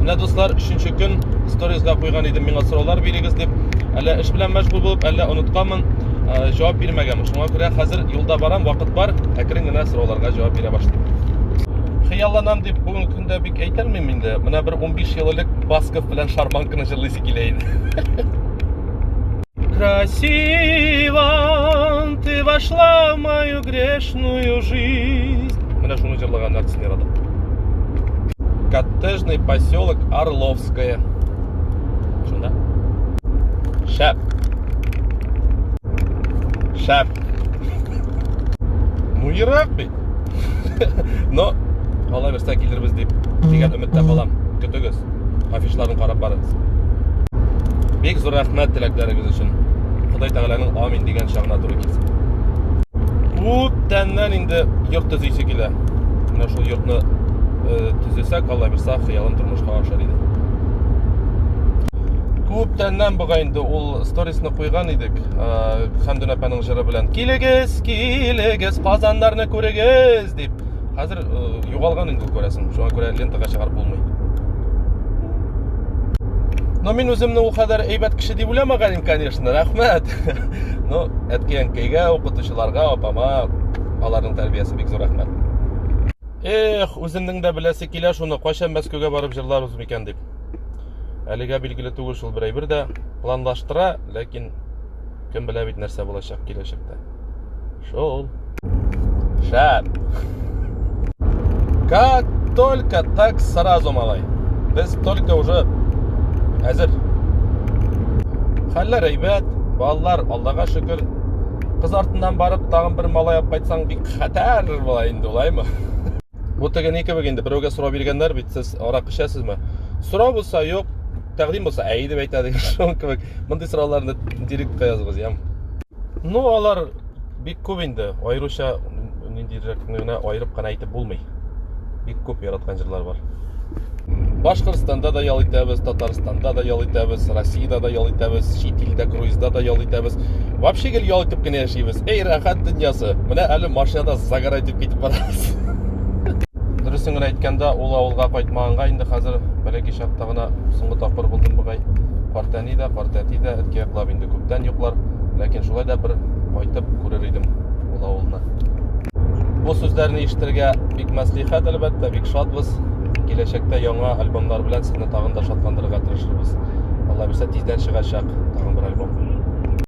Менә, дуслар, өченче көн сторизга куйган идем, миңа сораулар бирегез дип. Әллә эш белән мәшгуль булып, әллә онытканмын, җавап бирмәгәнмен. Шуңа күрә хәзер юлда барам, вакыт бар, әкрен генә сорауларга җавап бирә башлыйм. Хыялланам дип бүгенге көндә бик әйтә алмыйм инде. Менә бер 15 ел элек Басков белән шарманканы җырлыйсы килә иде. Красиво ты вошла в мою грешную жизнь. Менә шуны җырлаган артист ярата. Коттеджный поселок Орловское. Шунда. Шәп. Шәп. Ну, ерак бит. Но алла бирсә килербез дип дигән өметтә калам. Көтегез. Афишларын карап барыгыз. Бик зур рәхмәт теләкләрегез өчен. Ходай Тәгаләнең амин дигән чагына туры килсен. Күптәннән инде йорт төзисе килә. Менә шул йортны э, төзесәк, Алла бирсә, хыялым тормышка ашар иде. Күптәннән бугай инде ул сторисны куйган идек. Э, Хәмдүн апаның җыры белән килегез, килегез, Казаннарны күрегез дип. Хәзер э, югалган инде ул күрәсең. Шуңа күрә лентага чыгарып булмый. Но мин үземне ул кадәр әйбәт кеше дип уйламаган идем, конечно, рәхмәт. Но әткәй-әнкәйгә, укытучыларга, апама, аларның тәрбиясе бик зур рәхмәт. Эх, үземнең дә беләсе килә шуны, кайчан Мәскәүгә барып җырларбыз микән дип. Әлегә билгеле түгел шул бер әйбер дә. Планлаштыра, ләкин кем белә бит нәрсә булачак киләчәктә. Шул. Шәп. Как только, так сразу, малай. Без только уже әзер. Хәлләр әйбәт, балалар, Аллага шөкер. Кыз артыннан барып, тагын бер малай алып кайтсаң, бик хәтәр була инде, улаймы? Бу теге ни кебек инде, берәүгә сорау биргәннәр бит, сез аракы эчәсезме? Сорау булса, юк, тәкъдим булса, әй дип әйтә дигән шуның кебек. Мондый сорауларны директка языгыз, ям. Ну, алар бик күп инде. Аеруча ниндирәк генә аерып кына әйтеп булмый. Бик күп яраткан җырлар бар. Башкортстанда да ял итәбез, Татарстанда да ял итәбез, Россиядә дә ял итәбез, чит илдә круизда да ял итәбез. Вообще гел ял итеп кенә яшибез. Эй, рәхәт дөньясы. Менә әле машинада загорать итеп китеп барабыз. Дөресен генә әйткәндә, ул авылга кайтмаганга инде хәзер бәләкәй чакта гына соңгы тапкыр булдым бугай. Картәни дә, картәти дә, әткәй яклап инде күптән юклар. Ләкин шулай да бер кайтып күрер идем ул авылны. Бу сүзләрне ишетергә бик мәслихәт, әлбәттә, бик шатбыз. Киләчәктә яңа альбомнар белән сезне тагын да шатландырырга тырышырбыз. Алла бирсә, тиздән чыгачак тагын бер альбом.